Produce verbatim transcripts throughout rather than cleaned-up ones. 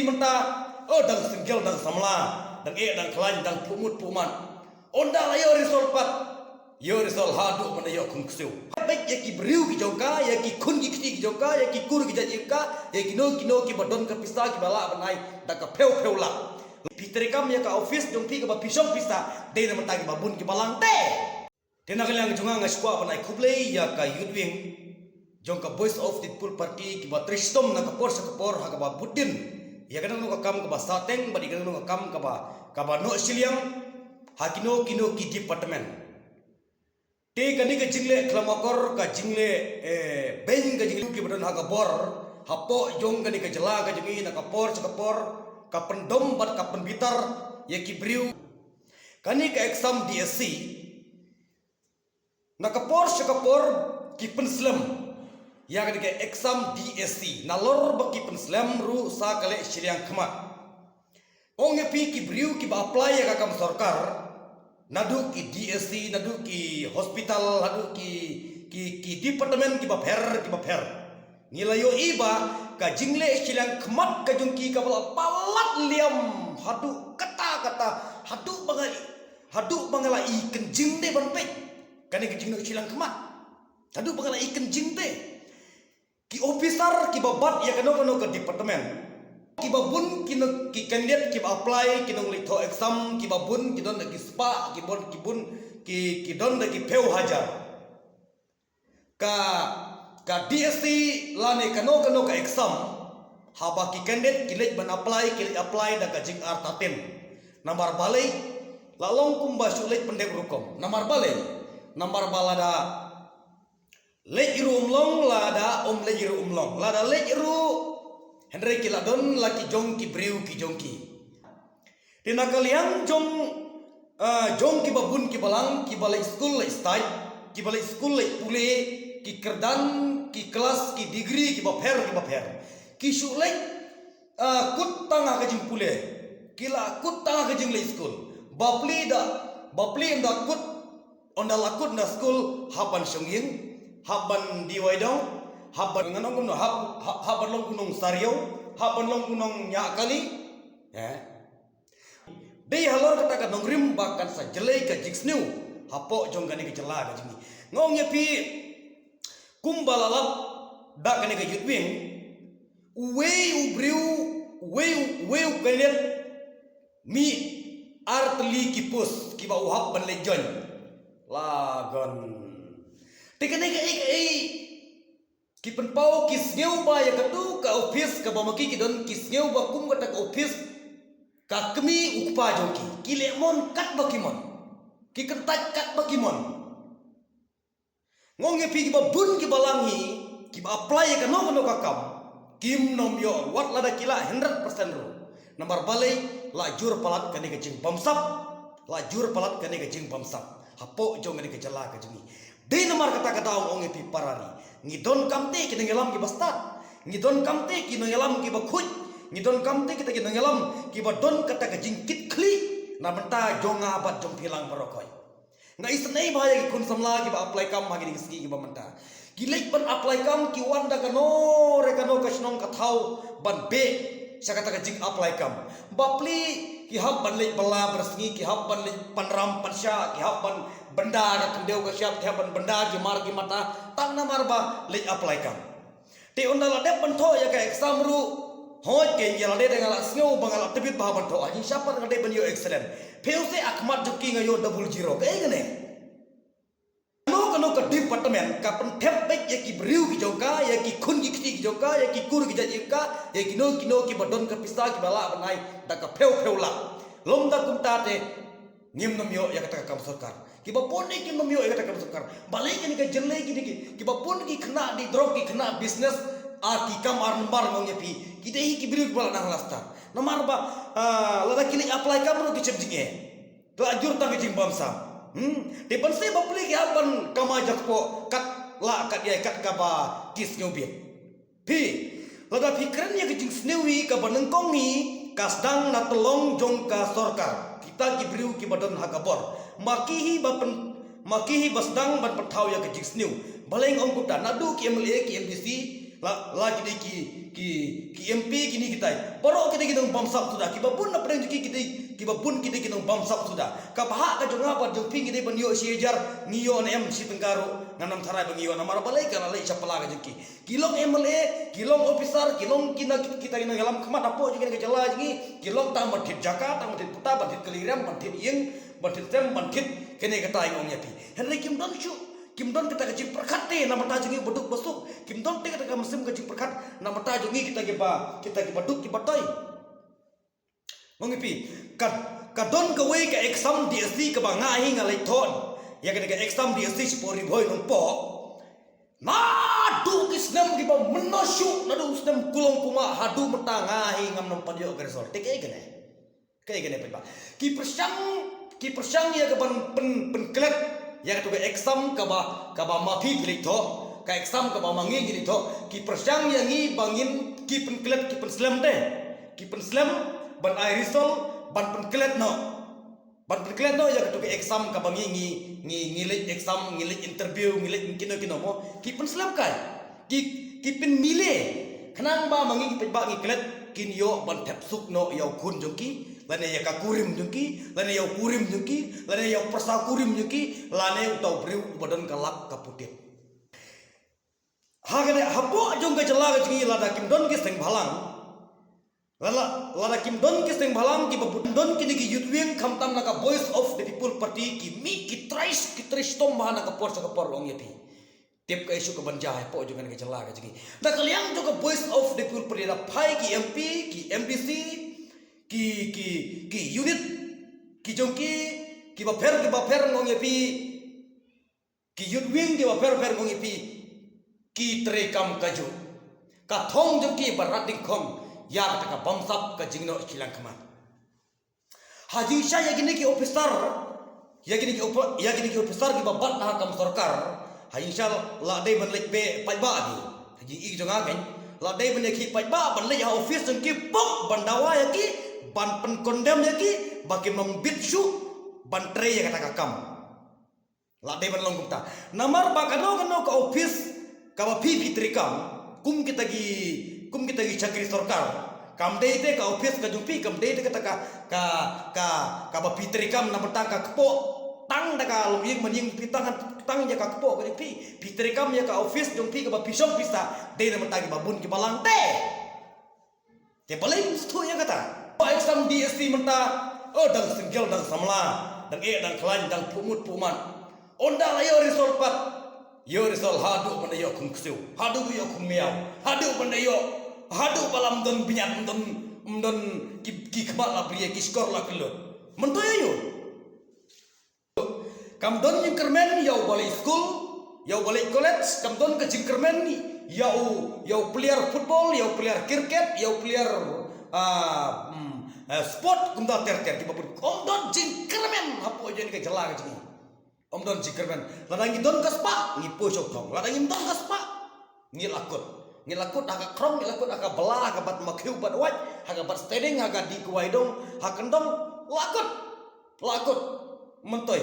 Mynta, oh, dang single, dang samla, dang eh, dang khlaiñ, dang phuh mut phuh mat. Ynda la ïoh result pat, ïoh result haduh mynta ïoh khum ksiew. Bad ïa ki briew ki jong ka, ïa ki khun ki kti ki jong ka, ïa ki kur ki jait ki jong ka, ïa kino kino kiba don ka pisa kiba lah ban ai da ka phew phew lak. Phi treikam ïa ka office jong phi kaba phi shong pisa, dei na bynta kiba bun kiba lang te. Te na ka liang jong nga, nga sngewkwah ban ai khublei ïa ka Youth Wing jong ka Voice of the People Party kiba trei shitom na ka por sha ka por ha kaba bud dien ïa ka dang ka kam kaba sahteng bad ïa ka dang ka kam kaba, kaba noh shiliang ha kino kino ki department. Te kane ka jingleh khlem akor, ka jingleh, eh, beiñ, ka jingleh kiba don ha ka bor hapoh jong kane ka jylla ka jong ngi na ka por sha ka por, ka pyndom bad ka pynbitar ïa ki briew. Kane ka exam D S C, na ka por sha ka por ki pynslem ïa kane ka exam D S C. Nalor ba ki pynslem ruh sa ka leh shiliang khmat. Ong ïa phi, ki briew kiba apply ïa ka kam sorkar, naduh ki D S C, naduh ki hospital, naduh ki, ki, ki department kiba pher kiba pher. Ngi la ïohi ba ka jingleh shiliang khmat ka jong ki kaba la palat liam haduh katta katta, haduh ba nga, haduh ba nga la i kynjing te ban peit. Kane ka jingleh shiliang khmat, haduh ba nga la i kynjing te. Ki officer kiba bat ïa kano kano ka department, kiba bun ki no-, ki candidate kiba apply, ki nongleit thoh exam kiba bun, ki don da ki spah, ki bun, ki bun, ki, ki don da ki phew hajar. Ka, ka D S C lane kano kano ka exam, haba ki candidate ki leit ban apply, ki leit apply da ka jingartatien. Namar balei? La long kumba shu leit pyndep rukom. Namar balei? Namar ba lada leit ruh um long, lada um leit ruh um long. Lada leit ruh, hynrei ki la don la ki jong ki briew ki jong ki. Te na ka liang jong, ah, jong kiba bun kiba lang, kiba leit skul leit stait, kiba leit skul leit pule, ki kyrdan, ki klas, ki degree kiba pher kiba pher, ki shu leit, ah, kut tang ha ka jingpule, ki la kut tang ha ka jingleit skul. Bapli da, bapli da kut Ynda la kut na skul, hap ban shong ïing, hap ban die wai dong, hap ban, ngan ong kumno, hap, hap, hap ban long u nongsariaw, hap ban long u nongñiah kali. Eh? Dei halor kata ka nongrim ba kan sa jlei ka jingsniew hapoh jong kane ka jylla ka jong ngi. Nga ong ïa phi, kumba la lap da kane ka Youth Wing, uwei u briew, uwei, uwei u candidate, mih artylli ki post kiba u hap ban leit join. Lagon. Te kane kaei kaei ki pynpaw, ki sngew ba ïa katu ka office kaba ma ki ki don, ki sngew ba kum kata ka office ka kmie u kpa jong ki. Ki leh mon katba ki mon, ki kyntait katba ki mon. Nga ong ïa phi, kiba bun kiba lang hi, kiba apply ïa kano kano ka kam, kim nym ïoh wat lada ki lah hundred percent ruh. Namar balei? La jur palat kane ka jingbamsap, la jur palat kane ka jingbamsap hapoh jong kane ka jylla ka jong ngi. Dei namar kata ka daw nga ong ïa phi para ri, ngi donkam te ki nongïalam kiba stad, ngi donkam te ki nongïalam kiba khuid, ngi donkam te kita ki nongïalam kiba don kata ka jingkitkhlieh na bynta jong nga bad jong phi lang baroh khoit. Nga isynei bha ïa ki khun samla kiba apply kam ha kine ki sngi kiba mynta. Ki leit ban apply kam, ki wan da kano re kano ka shnong ka thaw ban beh sha kata ka jing apply kam. Bapli ki hap ban leit bylla byrsngi, ki hap ban leit pynram pynshah, ki hap ban bynda ka khyndew ka shyiap, ki hap ban bynda ki mar ki mata, tang namar ba leit apply kam. Te ynda la dep ban thoh ïa ka exam ruh, hooid, keiñ ïa lade te nga la sngew ba nga la tbit bha ban thoh, ha jingshaphang nga dei ban ïoh excellent. Phi ong se ha khmat jong ki nga ïoh double zero, kaei kane? Kano kano ka department ka pynthep beit ïa ki briew ki jong ka, ïa ki khun ki kti ki jong ka, ïa ki kur ki jait ki jong ka, ïa kino kino kiba don ka pisa kiba lah ban ai da ka phew phew lak. Lymda kumta te ngim nym ïoh ïa kata ka kam sorkar. Kiba bun ki ngim nym ïoh ïa kata ka kam sorkar. Balei kine ki jyllei kine ki, kiba bun ki khynnah die drok, ki khynnah business, ah, ki kam ar number, nga ong ïa phi, ki dei hi ki briew kiba la nang la stad. Namar ba, ah, lada ki leit apply kam ruh ki shem jingeh. Ki la jur tang ka jingbamsap. Hmm? Te ban seh bapli ki hap ban kamai jakpoh kat lah kat ïai kat kaba ki sngew bit. Phi, lada phi kren ïa ka jingsniew hi kaba nyngkong hi, ka sdang na tyllong jong ka sorkar. Kita ki briew kiba don ha ka bor. Ma ki hi ba pyn-, ma ki hi ba sdang ban pynthaw ïa ka jingsniew. Balei nga ong kumta, naduh ki M L A, ki M D C, la, la ki dei ki, Ki, ki M P kine kitai. Baroh ki dei ki nongbamsap suda. Kiba bun na pdeng jong ki ki dei, kiba bun ki dei ki nongbamsap suda. Kaba hok ka jong nga bad jong phi ngi dei ban ïoh shi hajar, ngi ïoh ne em shi tyngka ruh. Ngam tharai ba ngi ïoh namar balei ka la leit sha pla ka jong ki. Ki long M L A, ki long officer, ki long kine ki, kita ki nongïalam khmat hapoh jong kane ka jylla jong ngi. Ki long tang ban thied jaka, tang ban thied puta, ban thied kali rem, ban thied ïing, ban thied sem, ban thied kane kata, ong ïa phi. Hynrei kim don shuh, kim don kata ka jingpyrkhat te na bynta jong ngi baduk basuk. Kim don te kata ka mynsiem ka jingpyrkhat na bynta jong ngi kita kiba, kita kiba duk kiba toi. Ong ïa phi, ka, ka don kawei ka exam D S C kaba nga hi nga leit thoh ïa kane ka exam D S C shapoh Ri Bhoi Nongpoh. Naduh ki snem kiba mynno shuh, naduh snem kulong kumba haduh mynta nga hi ngam nang pat ïoh ka result. Te kaei kane? Kaei kane paidbah? Ki pyrshang, ki pyrshang ïa ka ban pyn, pynklet ïa katu ka exam kaba, kaba ma phi phi leit thoh, ka exam kaba ma ngi ngi leit thoh. Ki pyrshang ïa ngi ba ngin, ki pynklet, ki pynslem te. Ki pynslem ban ai result, ban pynklet noh. Ban pynklet noh ïa katu ka exam kaba ngi, ngi, ngi, ngi leit exam, ngi leit interview, ngi leit kino kino mo. Ki pynslem kai. Ki, ki pynmih leh. Khnang ba ma ngi ki paidbah ngi klet, kin ïoh ban thep suk noh ïa u khun jong ki, lane ïa ka kurim jong ki, lane ïa u kurim jong ki, lane ïa u pyrsa kurim jong ki, lane uta u briew uba don ka lak ka putit. Ha kane, hapoh jong ka jylla ka jong ngi lada kim don ki seng bhalang. Lada, lada kim don ki seng bhalang kiba bun, don kine ki youth wing khamtam na ka Voice of the People Party, ki mih ki trai, ki trai shitom bha na ka por sha ka por, ong ïa phi. Tip kaei shuh kaban jia hapoh jong kane ka jylla ka jong ngi. Na ka liang jong ka Voice of the People Party la phai ki M P, ki M D C, ki, ki, ki unit, ki jong ki, kiba pher, kiba pher, ong ïa phi. Ki youth wing kiba pher pher, ong ïa phi, ki treikam kajuh. Ka thong jong ki ba rat dyngkhong ïa kata ka bamsap ka jingnoh shiliang khmat. Ha jingshisha ïa kine ki officer, ïa kine ki ofi-, ïa kine ki officer kiba bat ha kam sorkar, ha jingshisha la dei ban leit beh paidbah ki. Ha jingim jong nga kein, la dei ban ïa ki paidbah ban leit ha office jong ki, pok ban dawa ïa ki, ban pynkondem ïa ki ba kim nym bit shuh ban trei ïa kata ka kam. La dei ban long kumta. Namar ba kano kano ka office kaba phi phi treikam, kum kita ki, kum kita ki shakri sorkar, kam dei te ka office ka jong phi, kam dei te kata ka, ka, ka, kaba phi treikam na bynta ka kpoh. Tang da ka longïing manïing phi tang, tang ïa ka kpoh ka jong phi. Phi treikam ïa ka office jong phi kaba phi shong pisa, dei na bynta kiba bun kiba lang te. Te balei ym sngewthuh ïa kata? Ba exam D S C mynta, oh, dang single, dang samla, dang eh, dang khlaiñ, dang phuh mut phuh mat. Ynda la ïoh result pat, ïoh result haduh ban da ïoh khun ksiew, haduh ban ïoh khun miaw, haduh ban da ïoh, haduh ba la ym don bniat, ym don, ym don ki, ki khmat la bri, ki shkor la kyllut. Mynta ïoh ïoh. Kam don jingkyrmen ïa uba leit skul, ïa uba leit college, kam don ka jingkyrmen ïa u, ïa u player football, ïa u player cricket, ïa u player, ah, hmm, eh, sport, kumta ter ter kiba bun. Kam don jingkyrmen hapoh jong ka jylla ka jong ngi. Kam don jingkyrmen. Lada ngi don ka spah, ngi poi sha u thong. Lada ngim don ka spah, ngi la kut. Ngi la kut ha ka khrong, ngi la kut ha ka bala, ha ka bat makhiew bat wait, ha ka bat steding, ha ka dih kwai dong, ha kyndong, la kut. La kut. Myntoi.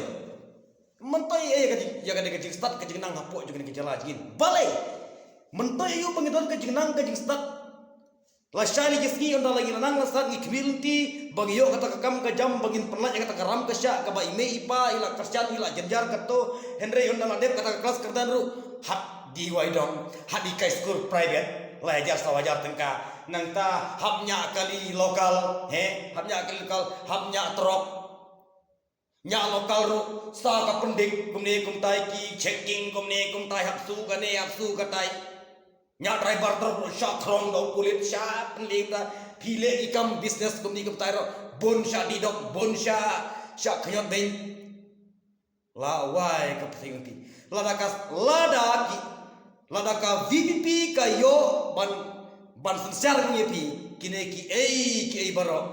Myntoi, eh, ïa ka jing, ïa ka dei ka jingstad ka jingnang hapoh jong ka jylla jong ngi. Balei? Myntoi ïa u ba ngi don ka jingnang ka jingstad. Lashai la ki sngi ynda la ngi la nang la stad ngi khmih lynti ba ngi ïoh kata ka kam ka jam, ba ngin pynlait ïa kata ka ram ka shah kaba i mei i pa i la kyrshan i la jynjar katto. Hynrei ynda la dep kata ka klas kyrdan ruh, hap dih wai dong, hap dih kai skul private lai hajar saw hajar tyngka. Nangta hap ñiah kali local, he, hap ñiah kali local, hap ñiah trok. Ñiah local ruh sa ka pyndik, kumne kumtai ki checking, kumne kumtai, hap su kane hap su katai. Ñiah driver trok ruh shah khrong da u pulit, shah pyndik da. Phi leh ki kam business kumne kumtai ruh, bun shah dih dok, bun shah, shah khñiot beiñ. La wai ka pyrthei ngi. Lada ka, lada ki, lada ka V P P ka ïoh ban, ban synshar ngi phi, kine kiei kiei baroh.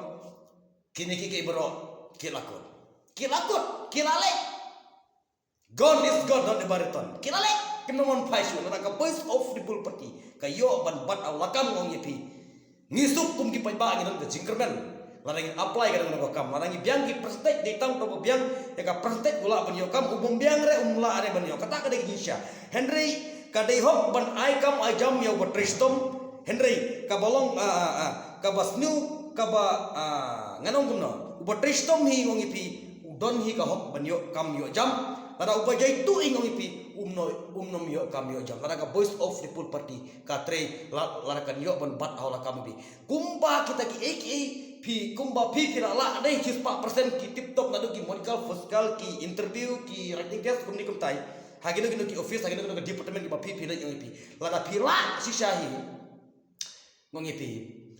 Kine kiei kiei baroh ki la kut. Ki la kut, ki la leh. God is God, not the baritone. Ki la leh. Kim nang mon phai shuh, lada ka Voice of the People Party ka ïoh ban bat ha u lakam, ong ïa phi. Ngi suk kum ki paidbah ngi don ka jingkyrmen. Lada ngin apply ka dang ka kam, lada ngi biang ki percentage, dei tang uta ba biang ïa ka percentage u lah ban ïoh kam, u bym biang re um lah re ban ïoh. Kata ka dei ka jingshisha. Hynrei ka dei hok ban ai kam ai jam ïa uba trei shitom, Hynrei kaba long, ah, ah, ah, kaba sniew, kaba, ah, ngan ong kumno, uba trei shitom hi, nga ong ïa phi, u don hi ka hok ban ïoh kam ïoh jam. Lada uba jaituh hi, nga ong ïa phi, um no, um nym ïoh kam ïoh jam. Lada ka Voice of People Party ka trei, la, lada kan ïoh ban bat ha u la kam ïa phi. Kumba kita kiei kiei phi, kumba phi phi la lah dei shispah percent ki tip top naduh ki medical, physical, ki interview, ki writing test, kumne kumtai. Ha kino kino ki office, ha kino kino ki department kiba phi phi leit, nga ong ïa phi, lada phi lah shisha hi, nga ong ïa phi,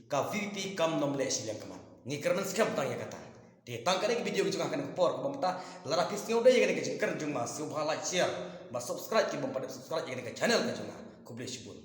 ka VPP kam nym leh shiliang khmat. Ngi kyrmen skhem tang ïa kata. Te tang kane ka video ka jong nga ha kane ka por kaba mynta. Lada phi sngew dei ïa kane ka jingkren jong nga, sngewbha like, share bad subscribe ki bym pat dep subscribe ïa kane ka channel ka jong nga. Khublei shibun.